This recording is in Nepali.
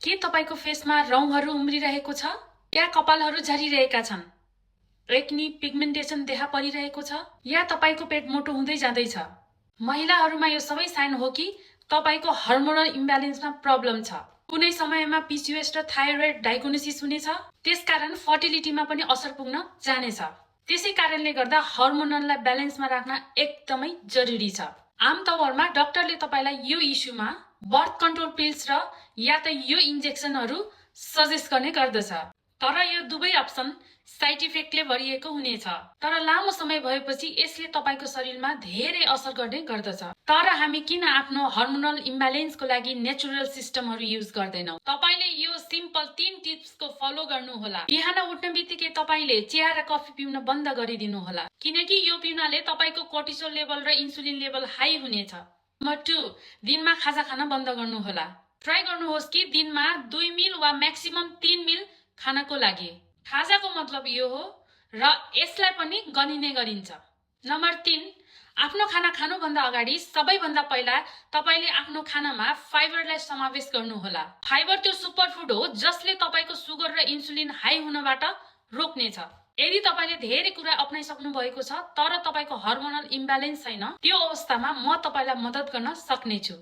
के तपाईको फेसमा रौँहरू उम्रिरहेको छ या कपालहरू झरिरहेका छन्? एक्नी पिगमेन्टेसन देखा परिरहेको छ या तपाईको पेट मोटो हुँदै जाँदैछ? महिलाहरूमा यो सबै साइन हो कि तपाईको हार्मोनल इम्ब्यालेन्समा प्रब्लम छ। कुनै समयमा पिसिओएस र थाइरोइड डायग्नोसिस हुनेछ, त्यसकारण फर्टिलिटीमा पनि असर पुग्न जानेछ। त्यसै कारणले गर्दा हार्मोनललाई ब्यालेन्समा राख्न एकदमै जरुरी छ। आमतौरमा डाक्टरले तपाईलाई यो इस्युमा बर्थ कन्ट्रोल पिल्स र या त यो इन्जेक्सनहरू सजेस्ट गर्ने गर्दछ। तर यो दुवै अप्सन साइड इफेक्टले भरिएको हुनेछ। तर लामो समय भएपछि यसले तपाईको शरीरमा धेरै असर गर्ने गर्दछ। तर हामी किन आफ्नो हार्मोनल इम्ब्यालेन्सको लागि नेचुरल सिस्टमहरू युज गर्दैनौं? तपाईले यो सिम्पल 3 टिप्सको फलो गर्नुहोला। बिहान उठ्ने बित्तिकै तपाईले चिया र कफी पिउन बन्द गरिदिनु होला, किनकि यो पिउनाले तपाईको कोर्टिसोल लेभल र इन्सुलिन लेभल हाई हुनेछ। नम्बर 2, दिनमा खाजा खान बन्द गर्नुहोला। ट्राई गर्नुहोस् कि दिनमा 2 मिल वा म्याक्सिमम 3 मिल खानको लागि। खाजाको मतलब यो हो र यसलाई पनि गनिने गरिन्छ। नम्बर 3, आफ्नो खाना खानुभन्दा अगाडि सबैभन्दा पहिला तपाईले आफ्नो खानामा फाइबरलाई समावेश गर्नुहोला। फाइबर त्यो सुपरफुड हो जसले तपाईको सुगर र इन्सुलिन हाई हुनबाट रोक्नेछ। यदि तपाईले धेरै कुरा अपनाइसक्नु भएको छ तर तपाईको हार्मोनल इम्ब्यालेन्स छैन, त्यो अवस्थामा म तपाईलाई मद्दत गर्न सक्नेछु।